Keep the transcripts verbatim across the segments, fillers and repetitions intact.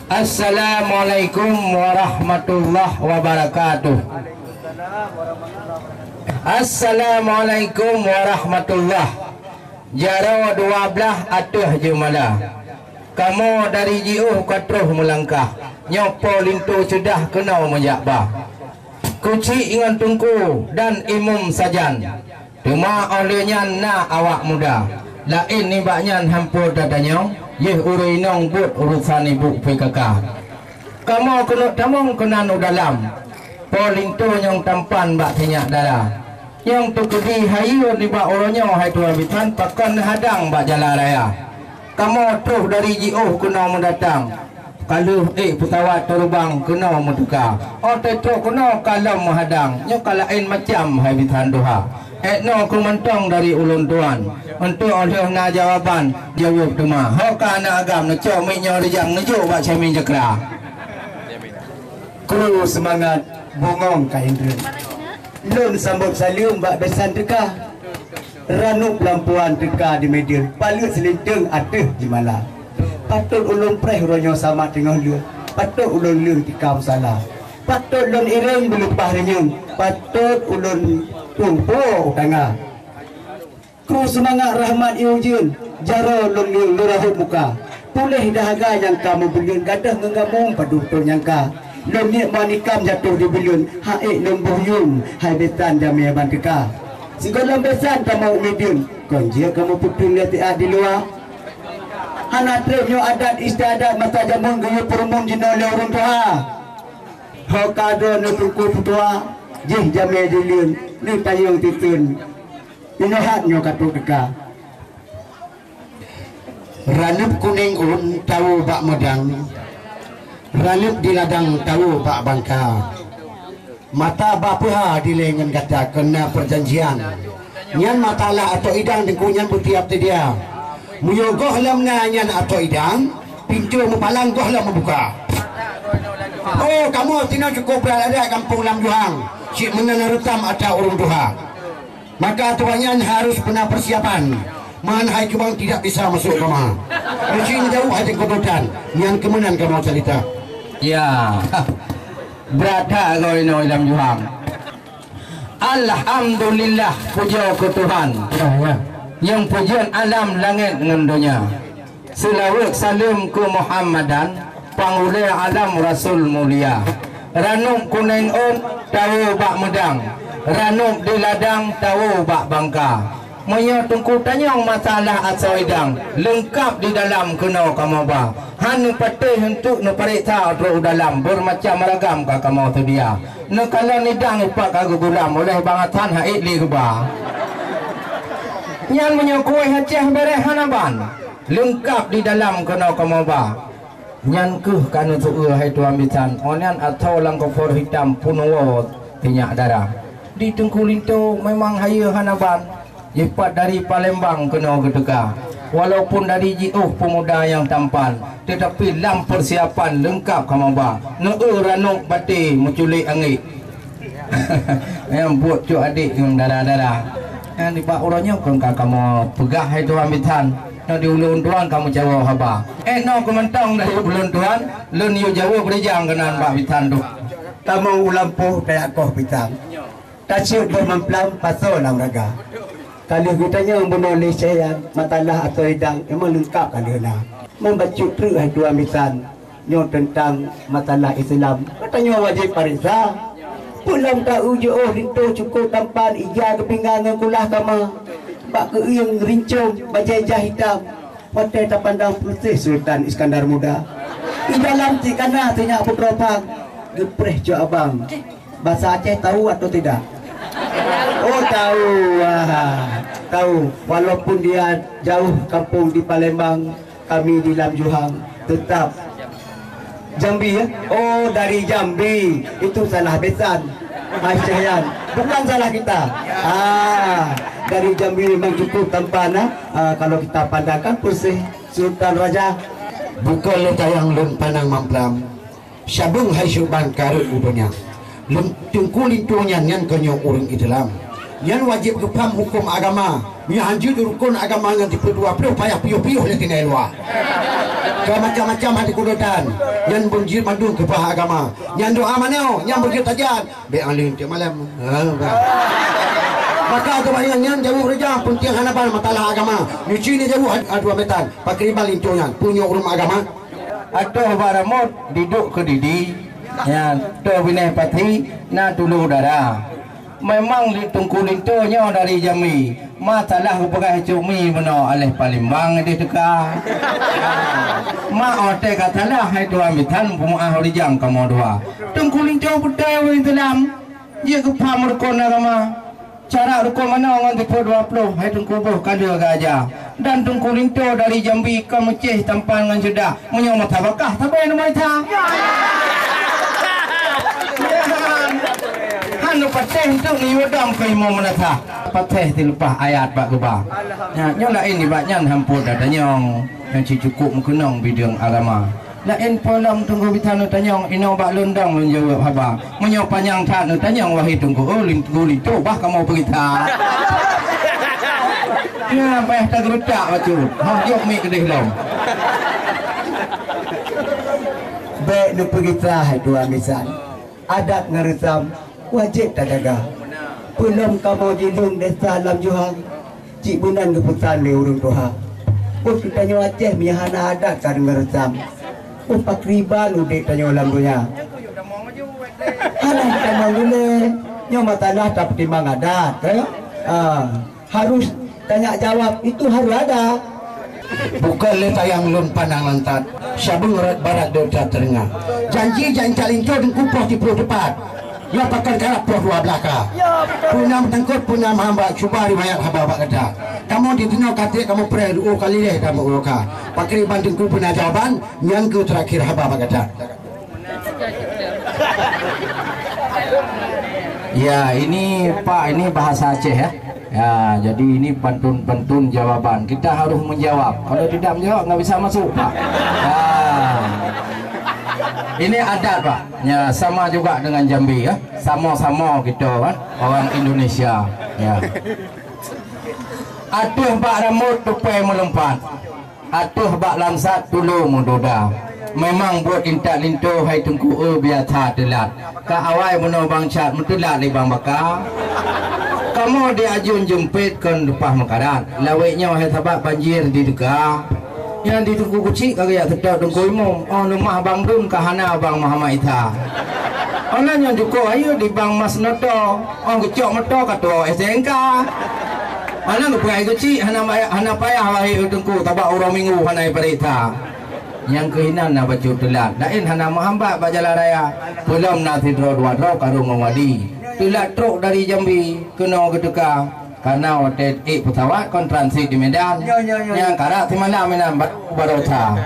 Assalamualaikum warahmatullahi wabarakatuh. Assalamualaikum warahmatullah. Jaroe dua blaih ateueh jeumala. Kamoe dari jiôh ka troh meulangkah. Nyoe Po Linto seudah keunoe meujak ba. Kucik ngon Teungku dan Imum Sajan. Teuma óh lheueh nyan na awak muda. Laén nibak nyan hampô tatanyong, yeh ureuëng inong buet urosan ibu P K K. Kamoe keuneuk tamong keunan u dalam. Po Linto nyang tampan bak sinyak dara. Nyang teukeudi hayeue nibak uroe nyoe hai tuan bisan pakon hadang bak jalan raya. Kamoe troh dari jiôh keunoe meudatang. Ka lheueh ék peusawat teurubang keunoe meuteuka. Óh teutrok keunoe ka lom meuhadang, nyoe ka laén macam hai bisan tuha. Ék noe keu mantong dari ulôn tuan. Untuk óh lheueh na jawaban, jaweueb teuma. Ho ka aneuk agam neucok mic nyoe rijang neujok bak Syamin Jakra. Kru seumangat bungong ka indreuen. Lôn sambot saleuem bak besan teuka. Ranup lampuan teuka di Medan, paleuet seulinteung ateueh jeumala. Patôt ulôn preh uroe nyoe sama teungoh leueng, patôt ulôn leueng tikam sala. Patôt lôn ireng beuleupah rinyueng, patôt ulôn tueng puwoe u tanga. Kru seumangat rahmat ié ujeuen, jaroe lôn leueng lôn rahot muka. Puléh dahaga nyang ka meubeuleuen gadoh ngon gamong padub teunyangka. Lôn niet ban ikam jatoh di buleuen, han ék lôn boh yum hai besan jamé ban teuka. Sigohlom besan kamoe u Medan, kon jeuet kamoe peuteun lé siat di luwa. Hana treb nyoe adat istiadat masa jameun geuyue peurumun jinoe lé ureuëng tuha. Ho ka droe neuteungku peutuha, jih jamé jileuen, neutanyong titeun. Inoe hat nyoe ka trok teuka. Ranup kuneng ôn tawoe bak meudang, ranup di ladang tawoe bak bangka. Mata ba peuha dilée ngon gata keu na peujanjian. Nyan mata lah atô idang teungku nyan beutiap teudia. Meunyoe gohlom na nyan atô idang, pintoe meupalang gohlom meubuka. Oh, kamoe sinoe cukup brat adat gampông Lam Juhang, cit meunan reusam atra ureuëng tuha. Maka aturan nyan harus beuna persiapan. Man hai cubang tidak bisa masuk kama. Meucin jauh hai teukutotan, nyan keumeunan kamoe calita. Ya, brat that goe inoe Lam Juhang. Alhamdulillah, pujoe keu Tuhan. Ya, ya. Nyang pujoe alam langét ngon donya. Seulaweuet saleuem keu Muhammadan, panghulée alam Rasul mulia. Ranup kuneng ôn tawoe bak meudang, ranup di ladang tawoe bak bangka. Meunyoe teungku tanyong masalah asoe idang, leungkab di dalam keunoe kamoe ba. Han neupatéh eunteuk neupareksa trok u dalam, beurmacam ragam ka kamoe seudia. Neukalon idang ipak ka geugulam, óh lheueh bangasan han ék lé geuba. Nyan meunyoe kueh Aceh bereh hana ban. Leungkab di dalam keunoe kamoe ba. Nyan kheueh ka neuseueu hai tuan bisan, oh nyan atô lam kofor hitam peunuwoe sinyak darah. Di Teungku Linto memang hayeue hana ban, jipat dari Palembang keunoe geuteuka. Walaupun dari jiôh peumuda nyang tampan, teutapi lam peusiapan leungkab kamoe ba, neueu ranup baté meuculék anggét. Nyang buet cok adék nyang dara-dara. Nyang nibak uroe nyoe kon ka kamoe peugah hai tuan bisan. Nyoe di ulôn tuan ka meucawoe haba. Eh, noe keu mantong dari ulôn tuan, lôn yue jaweueb rijang keunan bak bisan tu. Tamong u lampôh tajak koh pisang. Taseuet boh mamplam pasoe lam raga. Ka lheueh geutanyong bunoe lé Syayan, masalah asoe idang memang leungkab ka lheueh na. Meubacut treuk hai tuan bisan. Nyoe teuntang masalah Islam, geutanyoe wajéb pareksa. Peue lom taeu jiôh linto cukôp tampan, ija geupinggai ngon kulah kama. Bak keuieng rincong bajée ija hitam, watée tapandang peuséh Sultan Iskandar Muda. Di dalam cit kana sinyak putroe phang, geupreh cok abang. Bahasa Aceh tahu atau tidak? Oh, tahu. Ah, tahu. Walaupun dia jauh kampung di Palembang, kami di Lam Juhang tetap Jambi, ya? Oh, dari Jambi. Itu salah besan. Hai Syahyan, bukan salah kita. Ah, dari Jambi memang cukup tampan, ah. Ah, kalau kita pandangkan peuséh Sultan Raja. Bukan lé tayang lôn pandang mamplam. Sabong hai syuban kareuet u donya. Lem-, Teungku Linto nyan, nyan kon nyoe ureuëng Islam. Nyan wajéb geupaham huköm agama. Meunyoe hanjeuet rukon agama nyan sipeue dua ploh payah piôh-piôh lé tinggai luwa. Ka macam-macam hati kudotan. Nyan beujeuet mandum keu paha agama. Nyan doa manoe, nyan beujeuet tajan. Bèk aleuh tiep malam. Ha, bah. Maka keubanyakan nyan jaweueb reujang, peuntieng hana ban masalah agama. Nyuci ni jaweueb ad-, aduan betan. Pakriban linto nyan. Punyok ureueng agama. Ateueh bak ramot, didok keu didi. Nyan, toh binéh pathi, na tulo dara. Memang li-, Teungku Linto nyoe dari Jambi. Masalah geupeugah cumi meunoe aléh Palembang ideh teuka. Mak watèe ka salah hai tuan bisan peumeu'ah rijang kamoe dua. Teungku Linto beutôi ureueng Islam. Jeuet geupaham rukon agama. Cara rukon manoe ngon sifeut dua ploh hai Teungku boh ka lheueh geuaja. Dan Teungku Linto dari Jambi ka meucéh tampan ngon ceudah. Meunyoe meutabakah sabe neumoe that. Han neupatéh untuk neuyue dong keu imoe meunasah. Patéh sileupah ayat bak geuba. Nyan, nyoe laén nibak nyan hampeue tatanyong. Nyang cit cukôp meukeunong bideueng agama. Laén po lom Teungku bisan neutanyong, inoe bak lôn dong lôn jaweueb haba. Meunyoe panyang that neutanyong, wahé Teungku, oh, lin-, Teungku Linto bah kamoe peugita. Nyan payah tageurutak bacut. Hah, jok mic keudeh lom. Bèk neupeugita hai tuan bisan. Adat ngon reusam wajéb tajaga. Peulom kamoe jilôn desya lam Johang, cit meunan geupeusan lé ureueng tuha. Buet geutanyoe Aceh meunyo hana adat ka deungon reusam, boh pakriban udép tanyoe lam donya. Hana tamong ulèe, nyoe masalah tapeutimang adat, eh? Ah. Harus tanya jawab, itu harus ada. Bukon lé tayang lôn pandang lantat, sabeue rot barat deuh that teungoh. Janji nyang ka linto Teungku poh siplôh teupat. Nyoe pakon karab poh dua blaih ka. Peue na meuteungkot, peue na meuhamba, cuba riwayat haba bak gata. Kamoe di dunoe ka trép kamoe preh, dua kali lhèe kamoe uroe ka. Pakriban Teungku peue na jawaban, nyan keuh teurakhir haba bak gata. Ya, ini Pak, ini bahasa Aceh ya. Ya, jadi ini pantun-pantun jawaban. Kita harus menjawab. Kalau tidak menjawab, nggak bisa masuk, Pak. Ya. Ini adat, Pak. Ya, sama juga dengan Jambi ya. Sama-sama kita kan, orang Indonesia. Ya. Ateueh bak ramot tupai meulumpat. Ateueh bak langsat tulo meudoda. Memang buet intat linto hai Teungku, eh, biasa teulat. Ka awai bunoe bang cat meuteulat lé bang baka. Kamoe di Ajun Jeumpét kon leupah meukarat. Lawét nyoe hai sabat banjir di teuka. Nyan di Teungku Kuchik ka geujak seutôt Teungku Imum. Oh, leumah bang Dun ka hana bang Muhammad Isa. Oh, na nyan jukôk ayeue di bang Mas Noto. Oh, geucok moto ka tuwoe S N K. Hana geupeugah keuchik, hana payah, hana payah lahé u teungku, sabab uroe Minggu hana ipareksa. Nyang keuh inan na bacut teulat. Laén hana meuhambat bak jalan raya. Peulom na sidroe dua droe karông ngon wadi. Teulat trok dari Jambi keunoe geuteuka. Karna watèe ék peusawat kon transit di Medan. Nyo, nyo, nyo, nyo. Nyang karab simalam inan ba-, baroesa.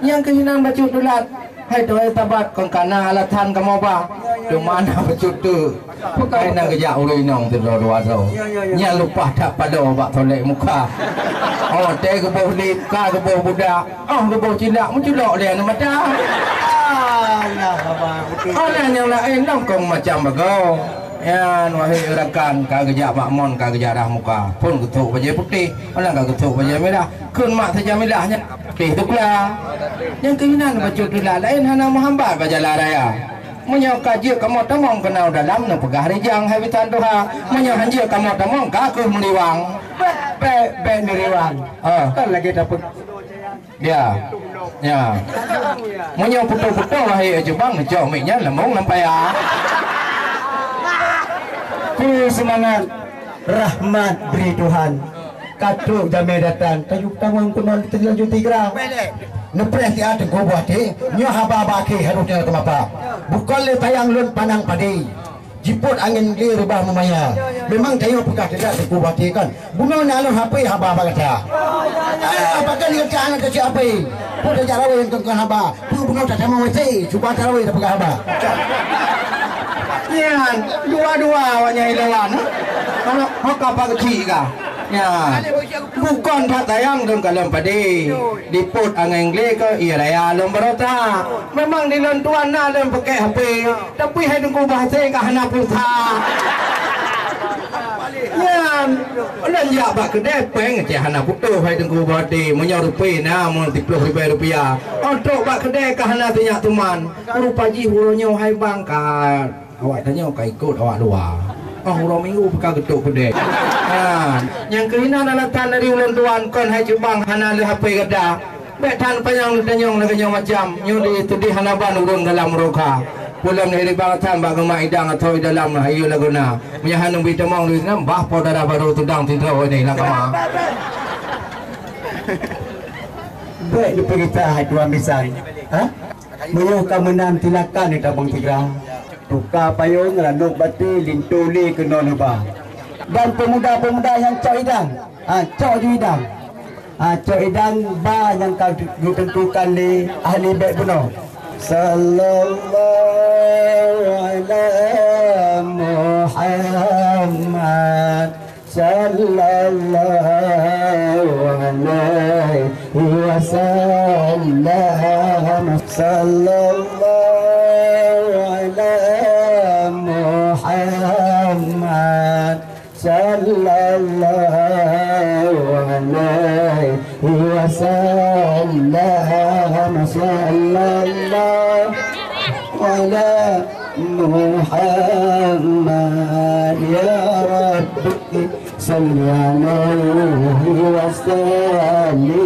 Nyang keuh inan bacut teulat. Hai tuan sabat, kon kana alasan kamoe ba. Teuma na bacut teuk. Hai na geujak ureueng inong sidroe dua droe. Ya, ya, ya. Nyan leupah that paloe bak solek muka. Oh, teuh geuboh lip, ka geuboh budak. Oh, geuboh cilak, meuculok lé aneuk mata. Alah, abang, betul. Alah, nyang laén nongkong macam bagoe. Nyan, wahé rakan, ka geujak bak mon, ka geujak dah muka. Phôn geuthok bajèe putéh, alah ka geuthok bajèe mirah. Kheun mak si Jamilah nyan pih tukla. Nyang keuh inan bacut teulat laén hana meuhambat bak jalan raya. Meunyoe ka jeuet kamoe tamong keunoe dalam, neupeugah rijang hai bisan tuha. Meunyoe han jeuet kamoe tamong, ka kheueh meuriwang. Bèk, bèk, bèk meuriwang. Ah. Kan lagèe dapeuet. Ya. Ya. Meunyoe putôh-putôh lahé jubang, neucok mic nyan lambông lam paya. Kru seumangat, rahmat bri Tuhan. Ka trok jamèe datang, tayue tamong keunoe teulanjut tigra. Neupreh siat teungku buah ti, nyoe haba-haba akhé harôh teuma teumapa. Bukon lé sayang lôn pandang padé. Jipôt angén glé reubah meumaya. Memang tanyoe peugah teudak teungku buah ti kan. Bunoe na lôn hapé haba-haba gata. Ah, pakon gata hana teucok hapé? Peue tajak rawai ngon haba? Peue bunoe tatamong W C? Cuba tarawai tapeugah haba. Nyan, dua-dua awak nyan ilawan. Kalau ho ka pak keuchik ka. Nyan. Bukon that sayang lôn kalon padé. Dipôt angén glé keu ié raya lôn baroesa. Memang di lôn tuan na lôn pakèk hapé. Tapi hai teungku bahasa ka hana pulsa. Nyan. Ulôn jak bak keudè péng cit hana putôh hai Teungku Bupati, meunyoe rupée na meusiploh ribèe rupiah. Ôh trok bak keudè ka hana sinyak tuman. Rupa jih uroe nyoe hai bang ka awak tanyoe ka ikot awak luwa. Ôh uroe minggu pih ka geutok keudè. Ha, nyang keuh inan alatan dari ulôn tuan kon hai cit bang hana lé hapé gata. Bèk tan panyang neutanyong lagèe nyoe macam, nyoe di teudeh hana ban ureueng dalam roka. Peulom dari bang tan bak geumat idang atau di dalam na, hayeue lagoe na. Meunyo hana neubi tamong di sinan, bah po dara barô tudang sidroe nyoe lam kama. Bèk neupeugita hai tuan bisan. Ha? Meunyoe ka meunan silakan neutabong sigra. Tuka payong, ranub batèe, linto lé keunoe neuba. Dan peumuda-peumuda nyang cok idang, ha, cok ju idang. Ha, cok idang ba nyang ka geuteuntukan lé ahli bèk bunoe. Sallallahu ala Muhammad. Sallallahu alaihi wasallam. Sallallahu ala Muhammad. Sallallahu alaihi wasallam. Sallallahu ala Muhammad ya Rabbi salli alaihi wasallim.